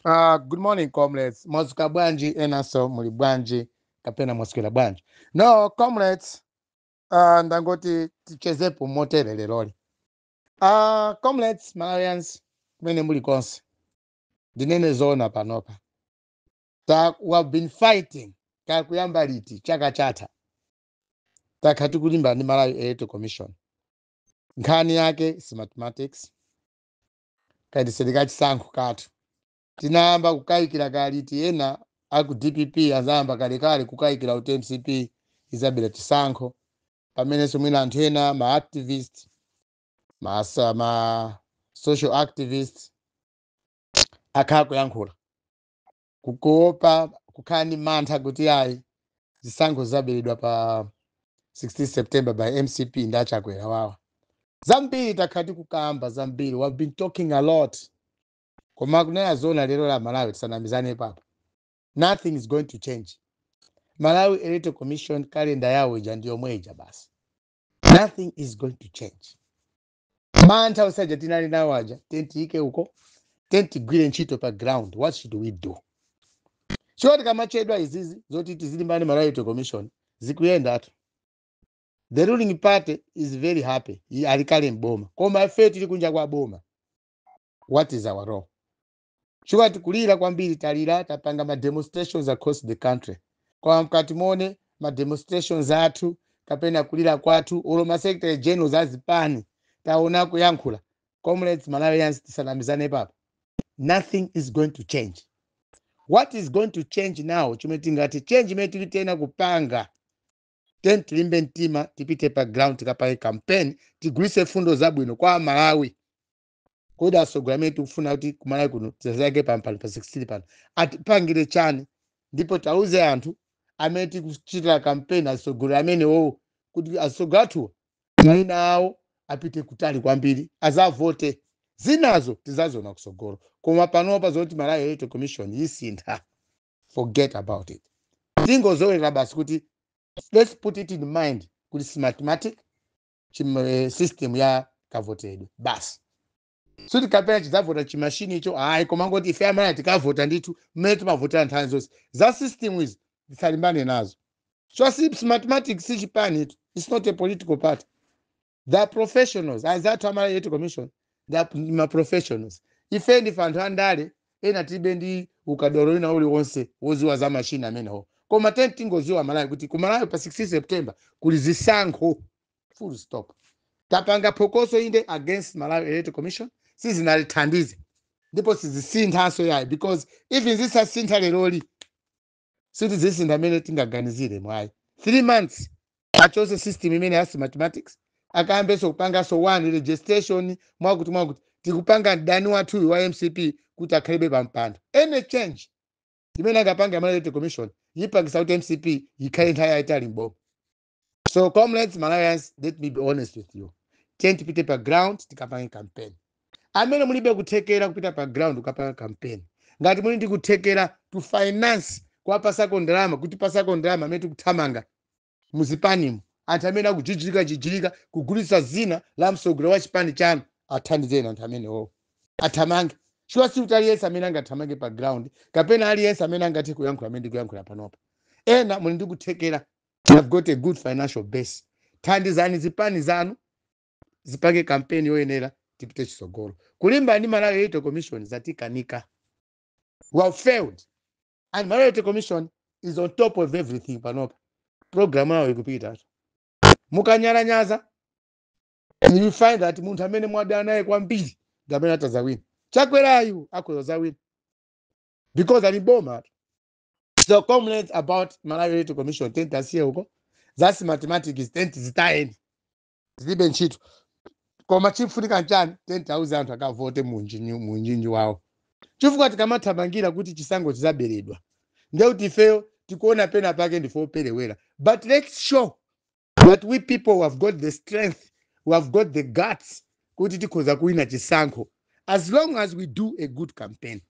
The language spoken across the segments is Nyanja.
Good morning, comrades. Mwazuka bwanji? Enanso muli bwanji kapena mwaswera bwanji? No, comrades, ndangoti tichezepo motere leroli. Comrades, Malawians, kumene muli konse, ndinene zoona panopa. We have been fighting kakuyamba liti? Chaka chatha takha tikulimba ndi Malawi Electoral Commission. Nkhani yake si mathematics, kayendetsedwe ka chisankho kathu. Tinayamba kukayikira kaliti? Ena aku DPP azayamba kalekale kukayikira kuti MCP izabera chisankho, pamenenso mwina anthu ena, ma activist, ma social activists, akhala kuyankhula kukuopa, kukhala ndi mantha kuti ayi, zisankho zaberedwa pa 16 September by MCP ndi aChakwera wawa. Zambiri takhala tikukamba, zambiri, we have been talking a lot. Koma kunena zona lero la Malawi, tisanamizane papa, nothing is going to change. Malawi Electoral Commission, kalenda yawo ija ndi yomwe ija basi. Nothing is going to change. Mantha usaja tinali nawo aja tentiyike uko, tentigwire ntchito pa ground. What should we do? Choti tikamachedwa izizi zoti tizilimbane Malawi Electoral Commission, zikuyendatu. The ruling party is very happy, ali kale mboma, koma ife tili kunja kwa boma. What is our role? Chifukwa tikulira kwambiri, talira, tapanga ma demonstrations across the country, koma mkati muone ma demonstrations athu kapena kulira kwathu, olo ma secretary generals azipani taona kuyankhula. Comrades, Malawians, tisanamizane papa, nothing is going to change. What is going to change now, chimene tingati change imene tili tena kupanga, ten tilimbe mtima, tipite pa ground, tikapange campaign, tigulise fundo zabwino kwa Malawi. Kodi atsogoleri amene tikufuna kuti kumalawi kuno tizake pampano pa 16 pano atipangire chani? Ndipo tauze anthu amene tikuchitira campaign atsogoleri amenewo kuti atsogoleri athuwa mayina awo apite kutali kwambiri, azavote. Zinazo tizaziona kusogolo. Koma panopa zoti Malawi Electoral Commission isintha, forget about it. Tingozowera basi kuti let's put it in mind kuti Smartmatic system ya kavotedwe basi. Suti kapena chidzavota chimashini icho, hayi. Koma ngoti ife amene tikavota ndithu mmene timavotera nthawi zonse, za system izi tisalimbane nazo. So si Smartmatic si chipani itu, it's not a political party. They are professionals. Anzathu a Malawi Electoral Commission, they are ma professionals. Ife ndife anthu andale ena, tilibe ndi ukadaulo wina uliwonse woziwa za mashini amenewo. Koma teni tingoziwa Malawi kuti kumalawi pa 16 September kuli zisankho, full stop. Tapanga phokoso inde against Malawi Electoral Commission, sizinalithandize ndipo sizisinthanso yayi, because even zisasintha leroli, sitizisintha amene tingaganizire mwayi. 3 months achose system imene ya mathematics, akayambenso kupanganso one registration, mwakuti mwakuti tikupanga mdani wathuyu wa MCP kuti akhalebe pampando. Any change imene angapanga Malawi Electoral Commission yipangisa kuti MCP yikhale nthawi yayitali mboma. So comrades, Malawians, let me be honest with you. Tiye tipite pa ground, tikapange campaign. Amene mulibe kuthekera kupita pa ground kukapanga campaign, ngati muli ndi kuthekera to finance, kuwapasako ndalama, kuti pasako ndalama amene tikuthamanga muzipanimo, anthu amene akujijirika jijirika kugulitsa zina la msogolo wa chipani chanu, athandizeni anthu amenewo athamange. Shuwa si kuti aliyense amene angathamange pa ground kapena aliyense amene angathe kuyankhula amene ndikuyankhula panopa. Ena muli ndi kuthekera, you have got a good financial base, thandizani zipani zanu zipange kampeni yoyenera, tipite chitsogolo. Kulimba ndi Malawi Electoral Commission zatikanika. We have failed and Malawi Electoral Commission is on top of everything panopa. Program yawo ikupita. Mukanyalanyaza, you find that munthu amene mwadana naye kwambiri ndi amene atazawina. Chakwerayu akhoza zawina because ali boma. So comrades, about Malawi Electoral Commission, tentasiye uko. Za mathematics tenti zitayeni, zilibe ntchito. Koma chifunika nchani? Tenti auze anthu akavote munjinji wawo, chifukwa tikamathamangira kuti chisankho chizaberedwa, ndiye kuti ifeyo tikuona pena pake ndife operewera. But let's show that we people who have got the strength, we have got the guts kuti tikhoza kuwina chisankho as long as we do a good campaign.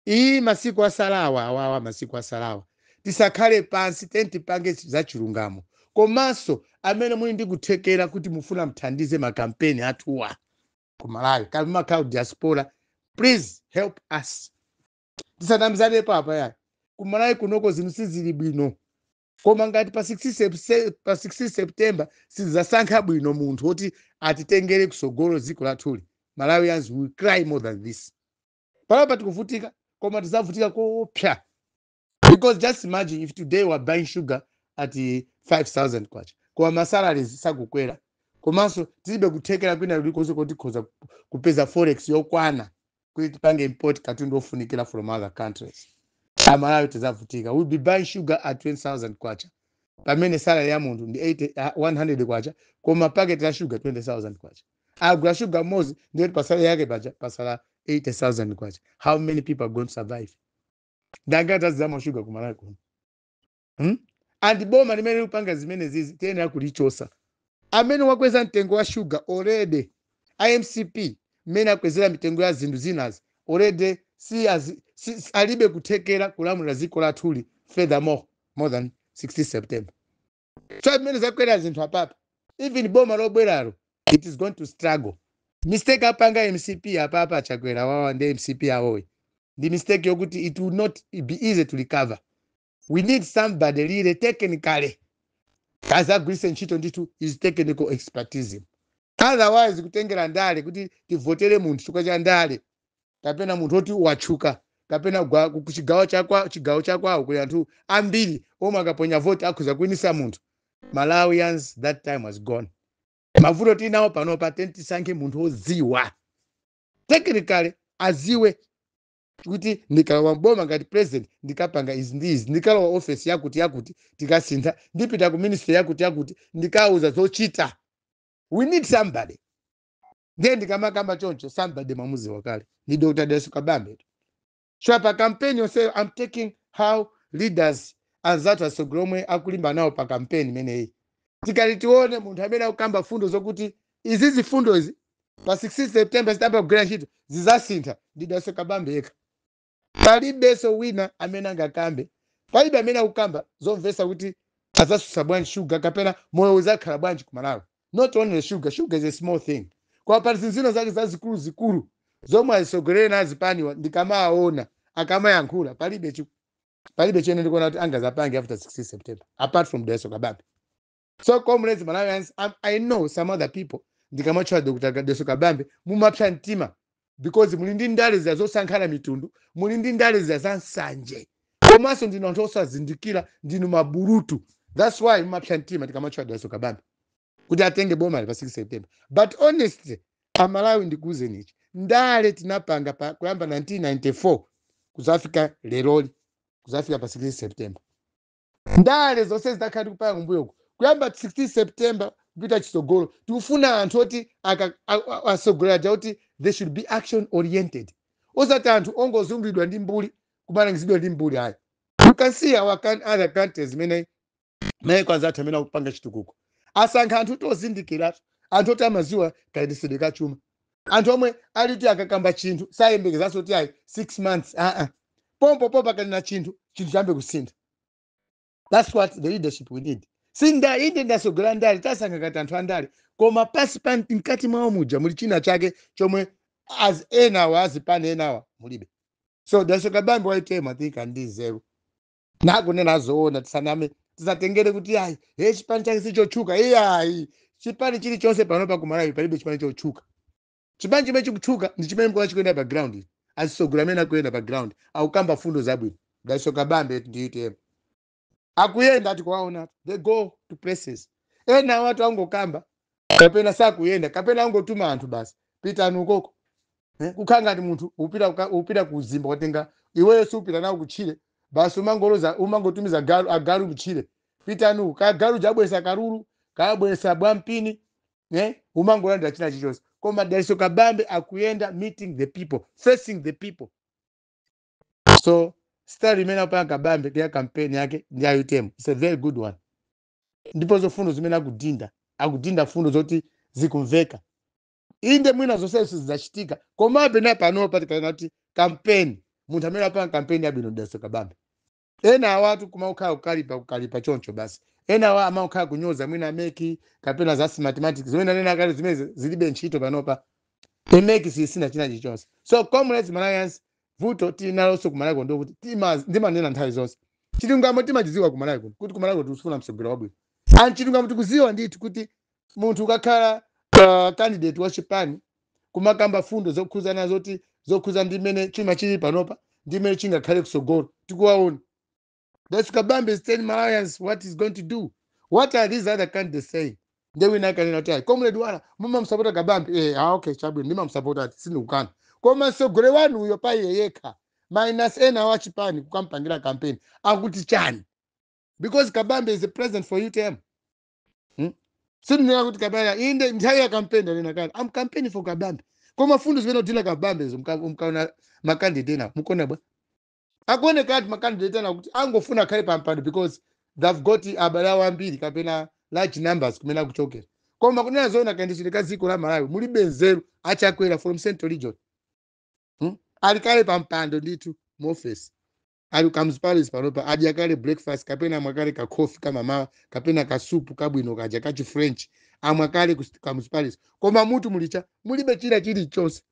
Iyi masiku asalawa awawa, masiku asalawa, tisakhale pansi, tenti tipange zachilungamo. Komanso amene muli ndi kuthekera kuti mufuna mthandize makampeni athuwa ku Malawi kapena makhala ku diaspora, please help us. Tisanamizane papa yani, kumalawi kunoko zinthu sizili bwino. Koma ngati pa 16 September sizizasankha bwino munthu woti atitengere kusogolo dziko lathuli, Malawians will cry more than this. Panopa tikuvutika, koma tizavutika koopsa, because just imagine if today we are buying sugar at 5000 kwacha, koma masalaries sakukwera, komanso tilibe kuthekera kwina kulikonse kuti tikhoza kupeza forex yokwana kuti tipange import katundu ofunikira from other countries. Amalawi tizavutika. We'll be buying sugar at 20,000 kwacha pamene salary ya munthu ndi 80, 100 kwacha, koma packet ya sugar 20,000 kwacha. Agula sugar mmodzi, ndiye pa salary yake paja pasala 80,000 kwacha. How many people are going to survive? Ndangati azizamwa sugar kumalawi kuno, And boma limene likupanga zimene zizi tiyenera kulichosa. Amene wakweza mtengo wa sugar already, iMCP, mmene akwezera mitengo ya zinthu zinazi already, si alibe kuthekera kulamulira dziko lathuli furthermore more than 16 September. So amene zakwera zinthu apapa, even boma lobweralo, it is going to struggle. Mistake apanga MCP apapa, achakwera wawa ndi MCP awoyi, ndi mistake yokuti it will not be easy to recover. We need somebody really technically kazagwiritse ntchito ndithu is technical expertise. Otherwise, kutengera ndale kuti tivotere munthu chifukwa cha ndale, kapena munthu oti watchuka, kapena ku chigawo chakwa, chigawo chakwawo kuli anthu ambiri omwe akaponya voti akhoza kuwinisa munthu, Malawians, that time was gone. Mavuto tinawo panopa, tisankhe munthu woziwa technically, aziwe kuti ndikalowa mboma ngati president ndikapanga izi ndi izi, ndikalowa office yakuti yakuti tikasintha, ndipita ku ministry yakuti yakuti ndikauza zochita. We need somebody. Ndiye ndikamakamba choncho, somebody mamuziwa kale, ndi Dr. Dalitso Kabambe. So pa campaign yonseyo, I'm taking how leaders anzathu asogolo omwe akulimba nawo pa campaign imeneyi. Tikati tione munthu amene akukamba fundo zokuti izi zifundo izi pa 16 September zitamba kugwira ntchito zizasintha, ndi Dalitso Kabambe yekha. Palibenso wina amene angakambe. Palibe amene akukamba zomvetsa kuti azasusa bwanji shuga, kapena moyo uzakhala bwanji ku Malawi. Not only sugar, sugar is a small thing, koma pali zinthu zina zake zazikulu zikulu zomwe azisogolere nazipaniwa. Ndikamawaona akamayankhula, palibe chene ndikuona kuti angazapange after 16 September apart from Dalitso Kabambe. So comrades, Malawians, I know some other people, ndikamatchula Dr. Dalitso Kabambe mumapsa mtima because muli ndi ndale za zosankhana mitundu, muli ndi ndale za nsanje, komanso ndinu anthu osazindikira, ndinu maburutu. That's why mumapsa mtima tikamatchula Dalitso Kabambe kuti atenge boma pa 6 September. But honestly, Amalawi, ndikuwuzeni ichi: ndale tinapanga pa kuyamba 1994 kuzafika leroli, kuzafika pa 16 September, ndale zonse zidakhala tikupanga kumbuyoku, kuyamba 16 September kupita chitsogolo, tikufuna anthu oti asogolera aja kuti they should be action oriented, osati anthu ongozungulidwa ndi mbuli, kumalangizidwa ndi mbuli, ayi. You can see our other countries, zimene maiko anzathu amene akupanga chitukuko, asankha anthu oti ozindikiratu, anthu oti amaziwa kayendetsedwe ka chuma, anthu omwe aliti akakamba chinthu sayembekezanso kuti ayi, 6 months, aa, pompo pompo akanena chinthu, chinthu chambe kusintha. That's what the leadership we need. Sinda inde ndasogolera ndale, tasankha ngati anthu andale, koma pasi pa mkati mwawo muja muli china chake chomwe as enawa azipani enawa mulibe. So Dalitso Kabambe wa UTM, I think andizeru nakunena zoona. Tisaname, tisatengere kuti ayi, he, chipani chake sichotchuka. Iyayi, chipani chilichonse panopa kumalawi palibe chipani chotchuka. Chipani chimene chikutchuka ndi chimene mkuona chikuyenda pa ground, azisogolera amene akuyenda pa ground, akukamba fundo zabwino. Dalitso Kabambe ndi UTM akuyenda, atikuwaona, they go to places. Ena watu angokamba, kapena sakuyenda, kapena angotuma anthu basi, pitani ukoko. Kukhala ngati munthu upita kuzimba, watenga iweyo supita nawo kutchire basi, umangoloza, umangotumiza galu, agalu kutchire, pitani uku, kaya galu jabwesa kalulu, kayabwesa bwampini, umangolandira china chilichonse. Koma Dalitso Kabambe akuyenda, meeting the people, facing the people. So style imene akupanga Kabambe ya campaign yake ndi ya UTM, it's a very good one. Ndipo fundo zimene akudinda, akudinda fundo zoti zikumveka. Inde, mwina zonsezo zidzachitika, komabe na panopa tikanena kuti campaign, munthu amene apanga campaign yabwino Dalitso Kabambe. Ena awatu kumakhala kukalipa kukalipa choncho basi. Ena awa amakhala kunyoza mwina MEC kapena za mathematics zimene anena kale, zimene zilibe ntchito panopa. MEC sisina china chilichonse. So comrades, Malawians, Vuto tinalonso kuMalawi ndokuti ndimanena nthawi zonse, chilungamo timachidziwa kuMalawi kuno, kuti kuMalawi tikufuna mtsogoleri wabwino. And chilungamo tikuziwa ndithu kuti munthu ukakhala candidate wa chipani, kumakamba fundo zokhuzana zoti zokhuza ndi mmene chuma chili panopa ndi mmene chingakhale kusogolo, tikuwaona. That's Kabambe is telling Malawians what he's going to do. What are these other candidates saying? Nde wina akanena kuti, "Ayi, Comrade Wala, mumamsapota Kabambe." Ah, okay, chabwino, ndimamsapota, ati sindikukana. Koma mtsogoleri wanu uyo pa iye yekha minus ena wa chipani kukampangira campaign akuti chani? Because Kabambe is the president for UTM. Sindinena kuti Kabambe, inde nthawi ya campaign ndanena kale, I'm campaigning for Kabambe. Koma fundo zimene udila Kabambe zo, mkaona macandidate ena mukona bwa akuoneka ati macandidate ena kuti angofuna akhale pampando because they've got abale awo ambiri kapena large numbers kumene akuchokera. Koma kunena zoona, kayendetsedwe ka dziko la Malawi mulibe nzeru. Achakwera from Central Region, Ali kale pampando ndithu mu office, ali Kamuzu Palace panopa, adya kale breakfast kapena amwa kale ka coffee kamamawa kapena kasupu kabwino kaja kachi French, amwa kale ku Kamuzu Palace. Koma mutu mulicha mulibe china chilichonse.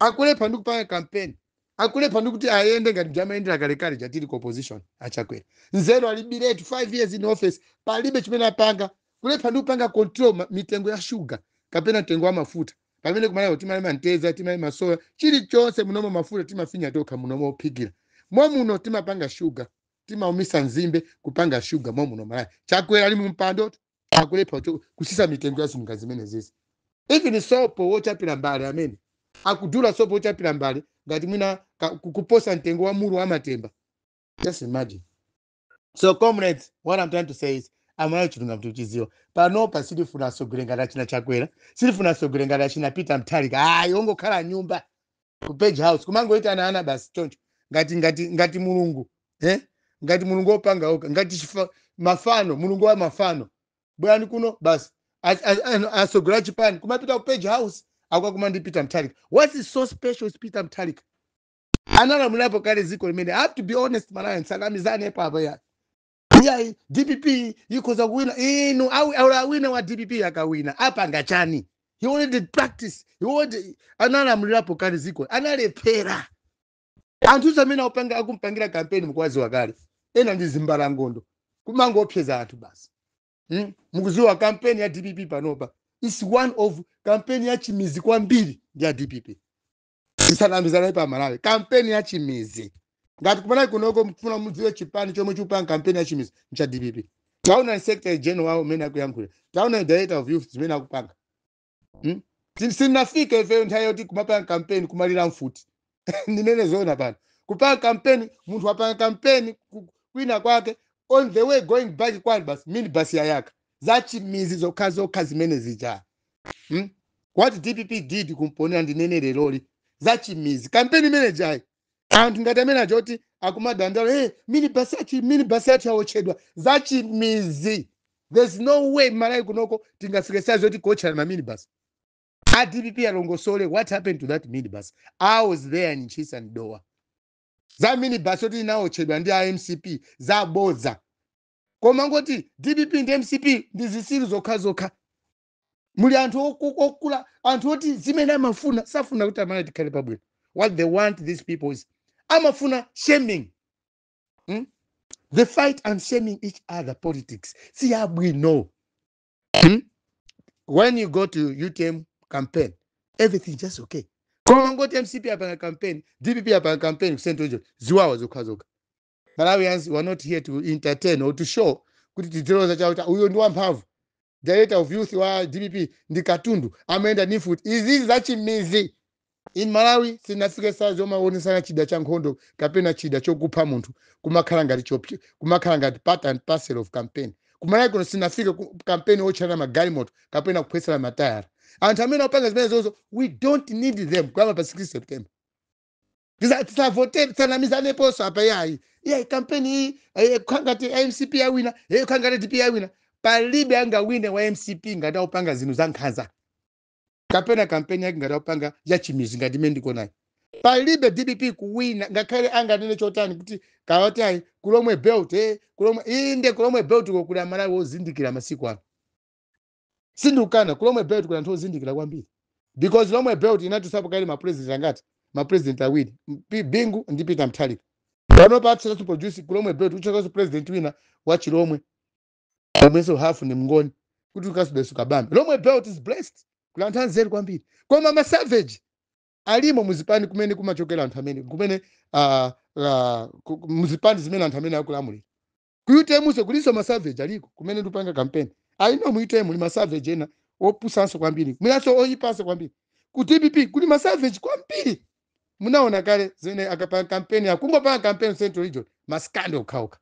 Akulepha ndi kupanga campaign, akulepha ndi kuti ayende ngati jamayendera kalekale jatili ku opposition. Achakwera nzeru alibiretu. 5 years in office, palibe chimene apanga. Kulepha ndi kupanga control mitengo ya shuga kapena mtengo wa mafuta, pamene kuMalawi timalima mtedza, timalima soya, chilichonse munomo. Mafuta timafinya tokha munomo ophikira momuno, timapanga shuga, timaumisa nzimbe kupanga shuga momuno Malawi. Chakwera ali mumpando, akulepha kusisa mitengo ya zinthu zimene zizi. Even sopo wochapira mbale, amene akudula sopo wochapira mbale ngati mwina kuposa mtengo wa mulu wa matemba. Just imagine. So comrades, what I'm trying to say is, Amalawi, chilungamo tikuchidziwa panopa. Sitifuna asogolere ngati achina Chakwera, sitifuna asogolere ngati achina Peter Mutharika. Ayi, ongokhala nyumba ku Page House, kumangoitana ana basi choncho, ngati Mulungu, eh? Ngati Mulungu wopanga oka, ngati mafano, mulungu wa mafano, bwerani kuno basi. Asogolera chipani kumapita ku Page House akukakuma ndi Peter Mutharika. What is so special with Peter Mutharika? Analamulirapo kale dziko limene. I have to be honest, Malawi, sanamizane apo ya iyayi. DPP ikhoza kuwina inu au awina wa DPP, akawina apanga chani? He already practice, he already analamulirapo kale dziko, analephera. Anthu amene akupanga akumpangira kampeni mukuwaziwa kale, ena ndi zimbalangondo, kumangopseza anthu basi, Mukuziwa kampeni ya DPP panopa is one of kampeni ya chimizi kwambiri ndi ya DPP. Tisanamizane pa Malawi, kampeni ya chimizi ngati kuMalawi kunoko, mkufuna mudziwe chipani chomwe chikupanga kampeni ya chimizi, ncha DPP. Taona secretary general wawo umene akuyankhula, taona director of youth zimene akupanga, Sinafike ifeyo nthawi yoti kumapanga kampeni kumalira mfuti. Ndinene zoona pano, kupanga kampeni, munthu apanga kampeni kwina kwake, on the way going back kwani basi minibus yayaka. Zachimizi zokha zokha zimene zija, What DPP did kumponera, ndinene leroli, zachimizi kampeni imene jayi. Anthu ngati amene aja oti akumadandala, hey, minibus yachi, minibus yachi yaotchedwa, zachimizi. There's no way Malawi kunoko tingafike size yoti kuotchera ma minibus. A DPP alongosole what happened to that minibus. I was there in Ntchisi and Dowa. Za minibus yoti inaotchedwa ndi a MCP, zabodza. Koma ngoti DPP ndi MCP ndi zisilu zokha zokha. Muli anthu okula, anthu oti zimene amafuna, safuna kuti Amalawi tikhale pabwino. What they want, these people, is amafuna shaming, The fight and shaming each other politics si yabwino, When you go to UTM campaign, everything just okay. Koma ngoti MCP apanga campaign, DPP apanga campaign ku Central Region, ziwawa zokha zokha. Malawians were not here to entertain or to show kuti tidziloza chawo cha uyo ndi wamphamvu, director of youth wa DPP ndi katundu, amayenda ndi mfuti. Izizi zachimizi. In Malawi sinafike size yomaonesana chida cha nkhondo kapena chida chokupha munthu, kumakhala ngati kumakhala ngati part and parcel of campaign. KuMalawi kuno sinafike campaign otchana magalimoto kapena kuphwetsera matayara. Anthu amene akupanga zimene zozo, we don't need them. Kuyamba pa 6 September tisavote, tisanamizaneponso apa. Yayi, iyayi, kampeni iyi, kukhala ngati MCP awina, kukhala ngati DP awina. Palibe angawine wa MCP ngati akupanga zinthu za nkhanza kapena kampeni yake ngati akupanga yachimizi ngati imene ndikuonayi. Palibe DPP kuwina, ngakhale anganene chotani kuti kawati ayi kuLomwe Belt, kuLomwe, inde kuLomwe Belt ko kuli Amalawi ozindikira masiku ano. Sindikukana, kuLomwe Belt kuli anthu ozindikira kwambiri, because Lomwe Belt inatusapo kale mapresident angati? Ma president awiri, Bingu ndi Peter Mutharika. Pano patsatanso produce ku Lomwe belt, kuchokanso president wina wa Chilomwe omwenso hafu ni Mngoni, kuti ukasudeso Kabambe. Lomwe belt is blessed, kuli anthu anzeru kwambiri, koma ma savage alimo muzipani kumene kumachokera anthu amene kumene muzipani zimene anthu amene akulamulira. Ku UTM so kulinso ma savage aliko. Kumene ndipanga campaign, I know mu UTM muli ma savage ena opusanso kwambiri, mwinanso oyipanso kwambiri. Ku DPP kuli ma savage kwambiri. Munaona kale zimene akapanga campaign, akungopanga campaign Central Region, ma scandal okhaokha,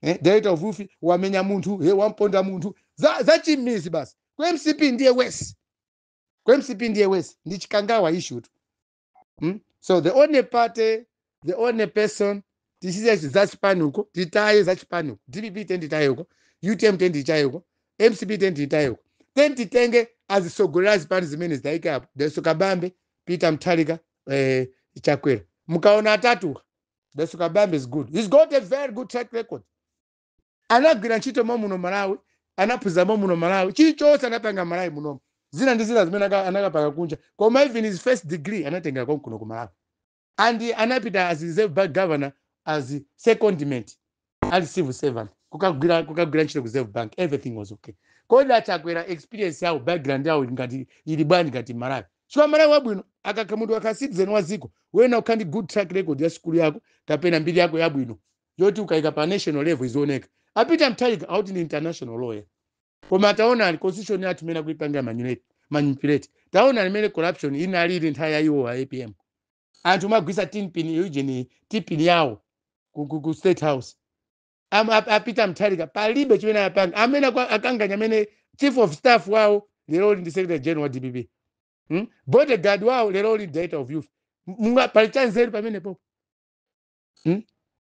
director of youth wamenya munthu, he wamponda munthu, za chimizi basi. Ku MCP ndiye worse, ku MCP ndiye worse, ndi Chikangawa issue tu. So the only party, the only person, tisize zachipani uko, titaye zachipani uko. DPP tenditaye uko, UTM tenditaye uko, MCP tenditaye uko, then titenge azisogolera zipani zimene zidayika apo: Dalitso Kabambe, Peter Mutharika, Chakwera. Mukaona atatu, Dalitso Kabambe is good, he's got a very good track record. Anagwira ntchito mo muno Malawi, anaphunzira mo muno Malawi, chilichonse anapanga Malawi munomo. Zina ndi zina zimene anakapanga kunja, koma even his first degree anatenga konkuno ku Malawi, and anapita as Reserve Bank governor as secondment, ali civil servant, kukagwira ntchito ku Reserve Bank. Everything was okay. Kodi aChakwera experience yawo, background yawo ngati ili bwanji ngati Malawi? Chifukwa Malawi wabwino akakha munthu akha citizen wa dziko wena ukhala ndi good track record ya sukulu yako kapena mbiri yako yabwino yoti ukayika pa national level izioneka. A Peter Mutharika auti ndi international lawyer, koma taona constitution yathu imene akuipangira manipulate. Taona imene corruption inalili nthawi ya iwo a APM, anthu magwisa tinpin eugene tipin yawo ku State House. A Peter Mutharika palibe chimene apanga. Amene akanganya amene chief of staff wawo lero ndi secretary general wa DPP, Bodyguard wawo lero ndi director of youth. Munga pali chanzeru pamenepo,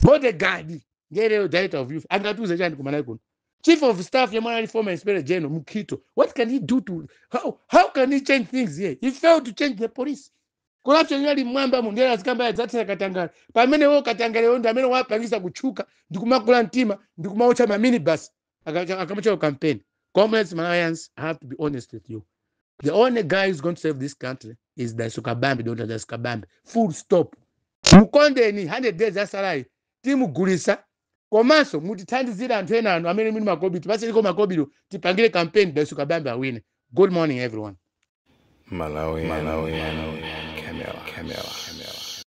Bodyguard ndiye lero director of youth, angatiuze chani kumalawi kuno? Chief of staff yemwe anali former inspector general Mukhito, what can he do to how can he change things here? He failed to change the police. Corruption inali mmwamba mu. Ndiye azikamba adzathera katangale, pamene wo katangale ndi amene wapangisa kutchuka ndikumakula mtima ndikumaotcha ma minibus akamacha campaign. Comrades, Malawians, I have to be honest with you, the only guy who's going to save this country is Dalitso Kabambe, Dr. Dalitso Kabambe, full stop. Mukondeni, 100 days asalayi timugulisa, komanso mutithandizire anthu ena anu amene muli makobiri, tipatsireko makobiri tipangire campaign Dalitso Kabambe awine. Good morning, everyone. Malawi, Malawi, Camera, Camera.